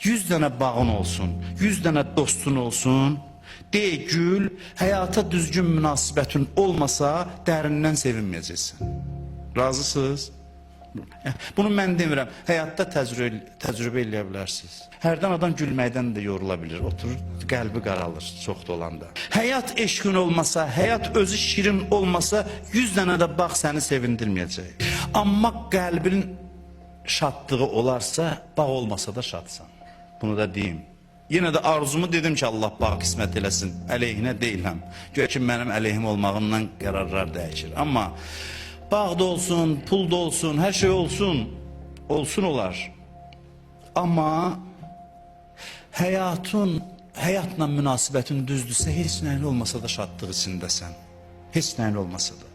100 dənə bağın olsun, 100 dənə dostun olsun, de gül, həyata düzgün münasibətin olmasa dərindən sevinməyəcəksən. Razısınız? Bunu mən demirəm. Həyatda təcrübə eləyə bilərsiniz. Hərdən adam gülməkdən də yorula bilir. Oturur, qəlbi qaralır çox dolanda. Həyat eşqin olmasa, həyat özü şirin olmasa, 100 dənə də bağ səni sevindirməyəcək. Amma qəlbinin şadlığı olarsa, bağ olmasa da şadsan. Bunu da deyim. Yenə də arzumu dedim ki, Allah bağ qismət eləsin. Əleyhinə deyiləm. Güya ki, mənim əleyhim olmağımdan qərarlar dəyişir. Amma bağ da olsun, pul da olsun, hər şey olsun. Olsun olar. Amma həyatın, həyatla münasibətin düzdürsə, heç nəyin olmasa da şadlıq içindəsən. Heç nəyin olmasa da.